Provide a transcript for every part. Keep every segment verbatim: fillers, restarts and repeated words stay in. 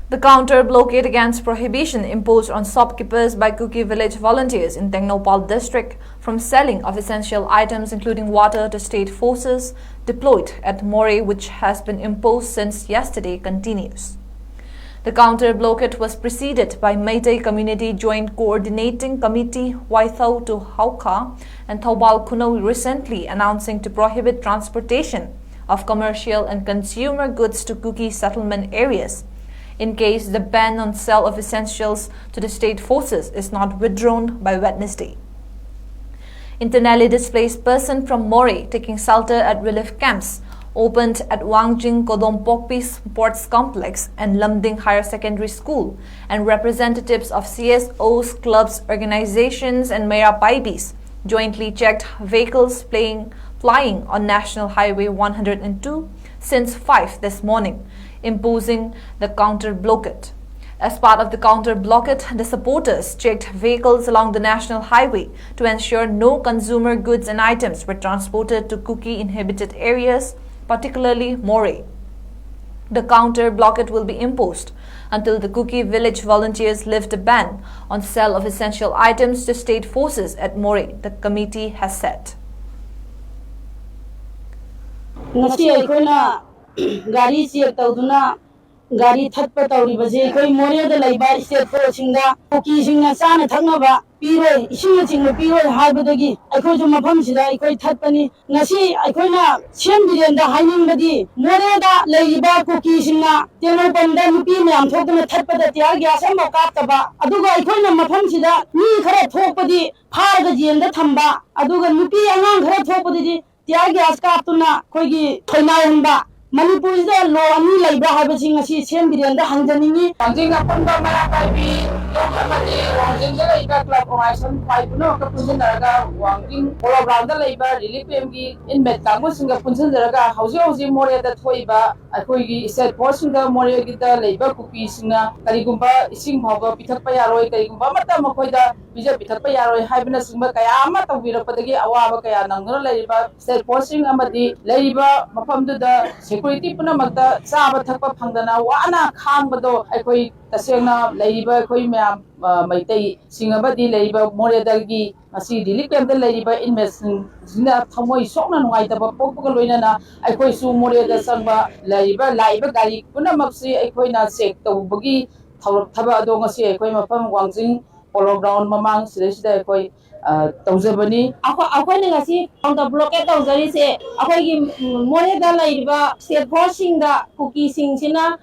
The counter blockade against prohibition imposed on shopkeepers by Kuki village volunteers in Tengnoupal district from selling of essential items including water to state forces deployed at Moreh, which has been imposed since yesterday, continues. The counter blockade was preceded by Meitei Community Joint Coordinating Committee, Waithau to Haokha, and Thoubal Khunou recently announcing to prohibit transportation of commercial and consumer goods to Kuki settlement areas in case the ban on sale of essentials to the state forces is not withdrawn by Wednesday. Internally displaced person from Moreh taking shelter at relief camps opened at Wangjing Kodom Pokpi Sports Complex and Lumding Higher Secondary School, and representatives of C S Os, clubs, organizations, and Meira Paibis jointly checked vehicles playing, plying on National Highway one hundred two since five this morning, imposing the counter blockade. As part of the counter blockade, the supporters checked vehicles along the national highway to ensure no consumer goods and items were transported to Kuki inhabited areas, particularly Moreh. The counter blockade will be imposed until the Kuki village volunteers lift a ban on sale of essential items to state forces at Moreh, the committee has said. ꯉꯁꯤ ꯑꯩꯈꯣꯏꯅ ꯒꯥꯔꯤ check ꯇꯧꯗꯨꯅ ꯒꯥꯔꯤ ꯊꯠꯄ ꯇꯧꯔꯤꯕꯁꯦ ꯑꯩꯈꯣꯏ ꯃꯣꯔꯦꯗ ꯂꯩꯕ state ꯐꯣꯔꯁꯁꯤꯡꯗ ꯀꯨꯀꯤꯁꯤꯡꯅ ꯆꯥꯅ ꯊꯛꯅꯕ ꯄꯤꯔꯣꯏ, ꯏꯁꯤꯡꯅꯆꯤꯡꯕ ꯄꯤꯔꯣꯏ ꯍꯥꯏꯕꯗꯒꯤ ꯑꯩꯈꯣꯏꯁꯨ ꯃꯐꯝꯁꯤꯗ ꯑꯩꯈꯣꯏ ꯊꯠꯄꯅꯤ꯫ ꯉꯁꯤ ꯑꯩꯈꯣꯏꯅ ꯁꯤ ꯑꯦꯝ ꯕꯤꯔꯦꯟꯗ ꯍꯥꯏꯅꯤꯡꯕꯗꯤ ꯃꯣꯔꯦꯗ ꯂꯩꯔꯤꯕ ꯀꯨꯀꯤꯁꯤꯡꯅ ꯇꯦꯡꯅꯧꯄꯜꯗ ꯅꯨꯄꯤ ꯃꯌꯥꯝ ꯊꯣꯛꯇꯨꯅ ꯊꯠꯄꯗ ꯇꯤꯌꯥꯔ ꯒ꯭ꯌꯥꯁ ꯑꯃꯐꯥꯎ ꯀꯥꯞꯇꯕ, ꯑꯗꯨꯒ ꯑꯩꯈꯣꯏꯅ ꯃꯐꯝꯁꯤꯗ ꯃꯤ ꯈꯔ ꯊꯣꯛꯄꯗꯤ ꯐꯥꯔꯒ ꯖꯦꯜꯗ ꯊꯝꯕ, ꯑꯗꯨꯒ ꯅꯨꯄꯤ ꯑꯉꯥꯡ ꯈꯔ ꯊꯣꯛꯄꯗꯨꯗꯤ ꯇꯤꯌꯥꯔ ꯒ꯭ꯌꯥꯁ ꯀꯥꯞꯇꯨꯅ ꯑꯩꯈꯣꯏꯒꯤ ꯈꯣꯏꯅꯥꯏꯍꯟꯕ꯫ ꯃꯅꯤꯄꯨꯔꯁꯤꯗ ꯂꯣ ꯑꯅꯤ ꯂꯩꯕ꯭ꯔꯥ ꯍꯥꯏꯕꯁꯤ ꯉꯁꯤ ꯁꯤ ꯑꯦꯝ ꯕꯤꯔꯦꯟꯗ ꯍꯪꯖꯅꯤꯡꯉꯤ꯫ ꯋꯥꯡꯖꯤꯡ ꯑꯄꯨꯟꯕ ꯃꯩꯔꯥ ꯄꯥꯏꯕꯤ ꯑꯃꯗꯤ ꯋꯥꯡꯖꯤꯡꯗ ꯂꯩꯕ club organization ꯈ꯭ꯋꯥꯏ ꯄꯨꯝꯅꯃꯛꯀ ꯄꯨꯟꯁꯤꯟꯅꯔꯒ ꯋꯥꯡꯖꯤꯡ Polo Groundꯗ ꯂꯩꯕ relief campꯀꯤ inmate ꯀꯥꯡꯕꯨꯁꯤꯡꯒ ꯄꯨꯟꯁꯤꯟꯖꯔꯒ ꯍꯧꯖꯤꯛ ꯍꯧꯖꯤꯛ ꯃꯣꯔꯦꯗ ꯊꯣꯛꯏꯕ ꯑꯩꯈꯣꯏꯒꯤ state forceꯁꯤꯡꯗ ꯃꯣꯔꯦꯒꯤꯗ ꯂꯩꯕ ꯀꯨꯀꯤꯁꯤꯡꯅ ꯀꯔꯤꯒꯨꯝꯕ ꯏꯁꯤꯡ ꯐꯥꯎꯕ ꯄꯤꯊꯛꯄ ꯌꯥꯔꯣꯏ, ꯀꯔꯤꯒꯨꯝꯕ ꯑꯃꯠꯇ ꯃꯈꯣꯏꯗ ꯄꯤꯖ ꯄꯤꯊꯛꯄ ꯌꯥꯔꯣꯏ ꯍꯥꯏꯕꯅꯆꯤꯡꯕ ꯀꯌꯥ ꯑꯃ ꯇꯧꯕꯤꯔꯛꯄꯗꯒꯤ ꯑꯋꯥꯕ ꯀꯌꯥ ꯅꯪꯗꯨꯅ ꯂꯩꯔꯤꯕ state forceꯁꯤꯡ ꯑꯃꯗꯤ ꯂꯩꯔꯤꯕ ꯃꯐꯝꯗꯨꯗ security ꯄꯨꯝꯅꯃꯛꯇ ꯆꯥꯕ ꯊꯛꯄ ꯐꯪꯗꯅ ꯋꯥꯅ ꯈꯥꯡꯕꯗꯣ ꯑꯩꯈꯣꯏ ꯇꯁꯦꯡꯅ ꯂꯩꯔꯤꯕ ꯑꯩꯈꯣꯏ ꯃꯌꯥꯝ, ꯑ, ꯃꯩꯇꯩꯁꯤꯡ ꯑꯃꯗꯤ ꯂꯩꯔꯤꯕ ꯃꯣꯔꯦꯗꯒꯤ ꯉꯁꯤ relief campꯇ ꯂꯩꯔꯤꯕ inmateꯁꯤꯡꯁꯤꯅ ꯊꯃꯣꯏ ꯁꯣꯛꯅ ꯅꯨꯡꯉꯥꯏꯇꯕ ꯄꯣꯛꯄꯒ ꯂꯣꯏꯅꯅ ꯑꯩꯈꯣꯏꯁꯨ ꯃꯣꯔꯦꯗ ꯆꯪꯕ ꯂꯩꯔꯤꯕ, ꯂꯥꯛꯏꯕ ꯒꯥꯔꯤ ꯄꯨꯝꯅꯃꯛꯁꯤ ꯑꯩꯈꯣꯏꯅ check ꯇꯧꯕꯒꯤ ꯊꯧꯔꯛ-, ꯊꯕꯛ ꯑꯗꯣ ꯉꯁꯤ ꯑꯩꯈꯣꯏ ꯃꯐꯝ ꯋꯥꯡꯖꯤꯡ Polo Ground ꯃꯃꯥꯡ ꯁꯤꯗꯩꯁꯤꯗ ꯑꯩꯈꯣꯏ, ꯑ, ꯇꯧꯖꯕꯅꯤ꯫ ꯑꯩꯈꯣꯏ, ꯑꯩꯈꯣꯏꯅ ꯉꯁꯤ counter blockade ꯇꯧꯖꯔꯤꯁꯦ ꯑꯩꯈꯣꯏꯒꯤ, ꯎꯝ, ꯃꯣꯔꯦꯗ ꯂꯩꯔꯤꯕ state forceꯁꯤꯡꯗ ꯀꯨꯀꯤꯁꯤꯡꯁꯤꯅ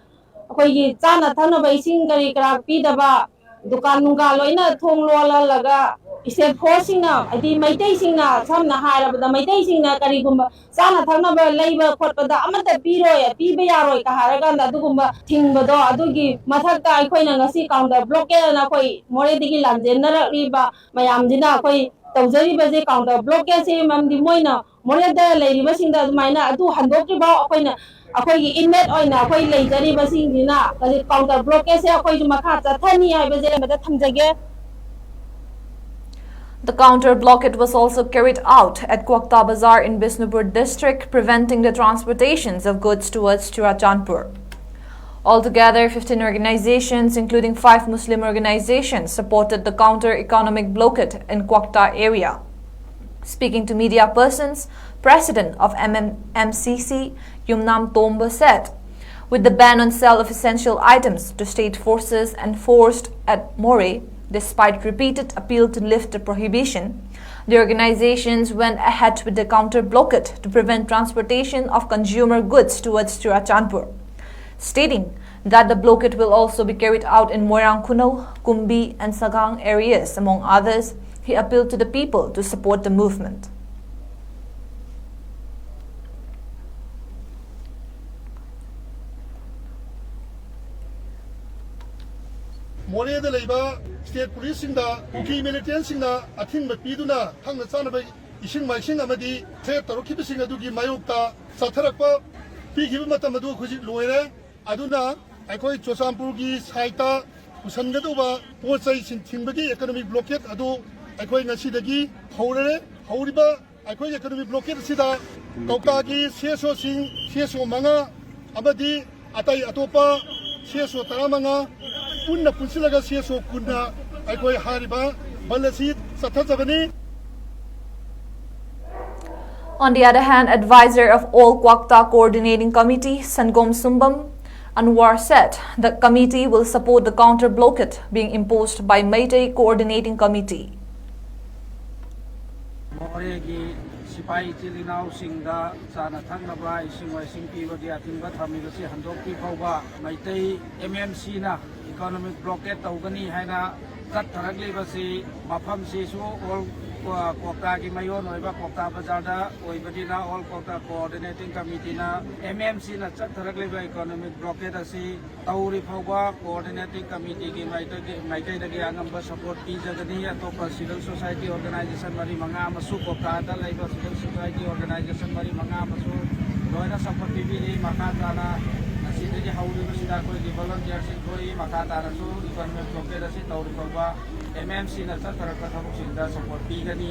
ꯑꯩꯈꯣꯏꯒꯤ ꯆꯥꯅ ꯊꯛꯅꯕ ꯏꯁꯤꯡ ꯀꯔꯤ ꯀꯔꯥ ꯄꯤꯗꯕ, ꯗꯨꯀꯥꯟ ꯅꯨꯡꯒꯥꯟ ꯂꯣꯏꯅ ꯊꯣꯡ ꯂꯣꯜꯍꯜꯂꯒ state forceꯁꯤꯡꯅ, ꯍꯥꯏꯗꯤ ꯃꯩꯇꯩꯁꯤꯡꯅ, ꯁꯝꯅ ꯍꯥꯏꯔꯕꯗ ꯃꯩꯇꯩꯁꯤꯡꯅ ꯀꯔꯤꯒꯨꯝꯕ ꯆꯥꯅ ꯊꯛꯅꯕ ꯂꯩꯕ ꯈꯣꯠꯄꯗ ꯑꯃꯠꯇ ꯄꯤꯔꯣꯏ, ꯄꯤꯕ ꯌꯥꯔꯣꯏ ꯀ ꯍꯥꯏꯔꯀꯥꯟꯗ ꯑꯗꯨꯒꯨꯝꯕ ꯊꯤꯡꯕꯗꯣ, ꯑꯗꯨꯒꯤ ꯃꯊꯛꯇ ꯑꯩꯈꯣꯏꯅ ꯉꯁꯤ counter blockade ꯑꯅ ꯑꯩꯈꯣꯏ ꯃꯣꯔꯦꯗꯒꯤ ꯂꯥꯟꯖꯦꯟꯅꯔꯛꯂꯤꯕ ꯃꯌꯥꯝꯁꯤꯅ ꯑꯩꯈꯣꯏ ꯇꯧꯖꯔꯤꯕꯁꯦ counter blockadeꯁꯦ, ꯃꯔꯝꯗꯤ ꯃꯣꯏꯅ ꯃꯣꯔꯦꯗ ꯂꯩꯔꯤꯕꯁꯤꯡꯗ ꯑꯗꯨꯃꯥꯏꯅ ꯑꯗꯨ ꯍꯟꯗꯣꯛꯇ꯭ꯔꯤꯐꯥꯎ ꯑꯩꯈꯣꯏꯅ, ꯑꯩꯈꯣꯏꯒꯤ inmate ꯑꯣꯏꯅ ꯑꯩꯈꯣꯏ ꯂꯩꯖꯔꯤꯕꯁꯤꯡꯁꯤꯅ ꯍꯧꯖꯤꯛ counter blockadeꯁꯦ ꯑꯩꯈꯣꯏꯁꯨ ꯃꯈꯥ ꯆꯠꯊꯅꯤ ꯍꯥꯏꯕꯁꯦ ꯃꯗ ꯊꯝꯖꯒꯦ꯫ The counter blockade was also carried out at Kwakta Bazar in Bishnupur district, preventing the transportations of goods towards Churachandpur. Altogether, fifteen organizations, including five Muslim organizations, supported the counter economic blockade in Kwakta area. Speaking to media persons, President of M M M C C, Yumnam Tombo, said, with the ban on sale of essential items to state forces enforced at Moreh, despite repeated appeal to lift the prohibition, the organizations went ahead with the counter blockade to prevent transportation of consumer goods towards Churachandpur, stating that the blockade will also be carried out in Moirang Khunou, Kumbi, and Sagang areas, among others. He appealed to the people to support the movement. ꯃꯣꯔꯦꯗ ꯂꯩꯕ state ꯄꯨꯂꯤꯁꯁꯤꯡꯗ ꯀꯨꯀꯤ ꯃꯤꯂꯤꯇꯦꯟꯁꯤꯡꯅ ꯑꯊꯤꯡꯕ ꯄꯤꯗꯨꯅ ꯊꯛꯅ ꯆꯥꯅꯕ ꯏꯁꯤꯡ ꯃꯥꯏꯁꯤꯡ ꯑꯃꯗꯤ thread ꯇꯧꯔꯛꯈꯤꯕꯁꯤꯡ ꯑꯗꯨꯒꯤ ꯃꯥꯌꯣꯛꯇ ꯆꯠꯊꯔꯛꯄ ꯄꯤꯈꯤꯕ ꯃꯇꯝ ꯑꯗꯨ ꯍꯧꯖꯤꯛ ꯂꯣꯏꯔꯦ꯫ ꯑꯗꯨꯅ ꯑꯩꯈꯣꯏ ꯆꯨꯔꯆꯥꯟꯄꯨꯔꯒꯤ ꯁꯥꯏꯠꯇ ꯄꯨꯁꯟꯒꯗꯧꯕ ꯄꯣꯠ ꯆꯩꯁꯤꯡ ꯊꯤꯡꯕꯒꯤ ꯏꯀꯣꯅꯣꯃꯤꯛ ꯕ꯭ꯂꯣꯀꯦꯠ ꯑꯗꯨ ꯑꯩꯈꯣꯏ ꯉꯁꯤꯗꯒꯤ ꯍꯧꯔꯦ꯫ ꯍꯧꯔꯤꯕ ꯑꯩꯈꯣꯏꯒꯤ ꯏꯀꯣꯅꯣꯃꯤꯛ ꯕ꯭ꯂꯣꯀꯦꯠ ꯑꯁꯤꯗ ꯀꯧꯇꯥꯒꯤ ꯁꯤ ꯑꯦꯁ ꯑꯣꯁꯤꯡ, ꯁꯤ ꯑꯦꯁ ꯑꯣ ꯃꯉꯥ ꯑꯃꯗꯤ ꯑꯇꯩ ꯑꯇꯣꯞꯄ ꯁꯤ ꯑꯦꯁ ꯑꯣ ꯇꯔꯥꯃꯉꯥ ꯄꯨꯟꯅ ꯄꯨꯟꯁꯤꯜꯂꯒ ꯁꯤ ꯑꯦꯁ ꯑꯣ ꯀꯨꯟꯅ ꯑꯩꯈꯣꯏ ꯍꯥꯏꯔꯤꯕ ꯕꯟ ꯑꯁꯤ ꯆꯠꯊꯖꯕꯅꯤ꯫ On the other hand, advisor of All Kwakta Coordinating Committee, Sangom Sumbam Anwar, said the committee will support the counter blockade being imposed by Meitei Coordinating Committee. ꯃꯣꯔꯦꯒꯤ ꯁꯤꯐꯥꯏ ꯏꯆꯤꯜ ꯏꯅꯥꯎꯁꯤꯡꯗ ꯆꯥꯅ ꯊꯛꯅꯕ ꯏꯁꯤꯡ ꯃꯥꯏꯁꯤꯡ ꯄꯤꯕꯒꯤ ꯑꯊꯤꯡꯕ ꯊꯝꯃꯤꯕꯁꯤ ꯍꯟꯗꯣꯛꯄꯤ ꯐꯥꯎꯕ ꯃꯩꯇꯩ ꯑꯦꯝ ꯑꯦꯝ ꯁꯤꯅ ꯏꯀꯣꯅꯣꯃꯤꯛ ꯕ꯭ꯂꯣꯀꯦꯠ ꯇꯧꯒꯅꯤ ꯍꯥꯏꯅ ꯆꯠꯊꯔꯛꯂꯤꯕꯁꯤ ꯃꯐꯝꯁꯤꯁꯨ ꯑꯣꯜ ꯀ꯭ꯋꯥꯛꯇꯥꯒꯤ ꯃꯌꯣꯟ ꯑꯣꯏꯕ ꯀ꯭ꯋꯥꯛꯇꯥ ꯕꯖꯥꯔꯗ ꯑꯣꯏꯕꯅꯤꯅ ꯑꯣꯜ ꯀ꯭ꯋꯥꯛꯇꯥ ꯀꯣꯑꯣꯔꯗꯤꯅꯦꯇꯤꯡ ꯀꯃꯤꯇꯤꯅ ꯑꯦꯝ ꯑꯦꯝ ꯁꯤꯅ ꯆꯠꯊꯔꯛꯂꯤꯕ ꯏꯀꯣꯅꯣꯃꯤꯛ ꯕ꯭ꯂꯣꯀꯦꯠ ꯑꯁꯤ ꯇꯧꯔꯤ ꯐꯥꯎꯕ ꯀꯣꯑꯣꯔꯗꯤꯅꯦꯇꯤꯡ ꯀꯃꯤꯇꯤꯒꯤ ꯃꯥꯏꯀꯩꯗꯒꯤ ꯑꯉꯝꯕ ꯁꯄꯣꯔꯠ ꯄꯤꯖꯒꯅꯤ꯫ ꯑꯇꯣꯞꯄ ꯁꯤꯚꯤꯜ ꯁꯣꯁꯥꯏꯇꯤ ꯑꯣꯔꯒꯅꯥꯏꯖꯦꯁꯟ ꯃꯔꯤ ꯃꯉꯥ ꯑꯃꯁꯨ ꯀ꯭ꯋꯥꯛꯇꯥꯗ ꯂꯩꯕ ꯁꯤꯚꯤꯜ ꯁꯣꯁꯥꯏꯇꯤ ꯑꯣꯔꯒꯅꯥꯏꯖꯦꯁꯟ ꯃꯔꯤ ꯃꯉꯥ ꯑꯃꯁꯨ ꯂꯣꯏꯅ ꯁꯄꯣꯔꯠ ꯄꯤꯕꯤꯔꯤ꯫ ꯃꯈꯥ ꯇꯥꯅ ꯉꯁꯤꯗꯒꯤ ꯍꯧꯔꯤꯕꯁꯤꯗ ꯑꯩꯈꯣꯏꯒꯤ ꯚꯣꯂꯨꯟꯇꯤꯌꯔꯁꯤꯡ ꯊꯣꯛꯏ꯫ ꯃꯈꯥ ꯇꯥꯅꯁꯨ ꯏꯀꯣꯅꯣꯃꯤꯛ ꯕ꯭ꯂꯣꯀꯦꯠ ꯑꯁꯤ ꯇꯧꯔꯤ ꯐꯥꯎꯕ ꯑꯦꯝ ꯑꯦꯝ ꯁꯤꯅ ꯆꯠꯊꯔꯛꯄ ꯊꯕꯛꯁꯤꯡꯗ ꯁꯄꯣꯔꯠ ꯄꯤꯒꯅꯤ꯫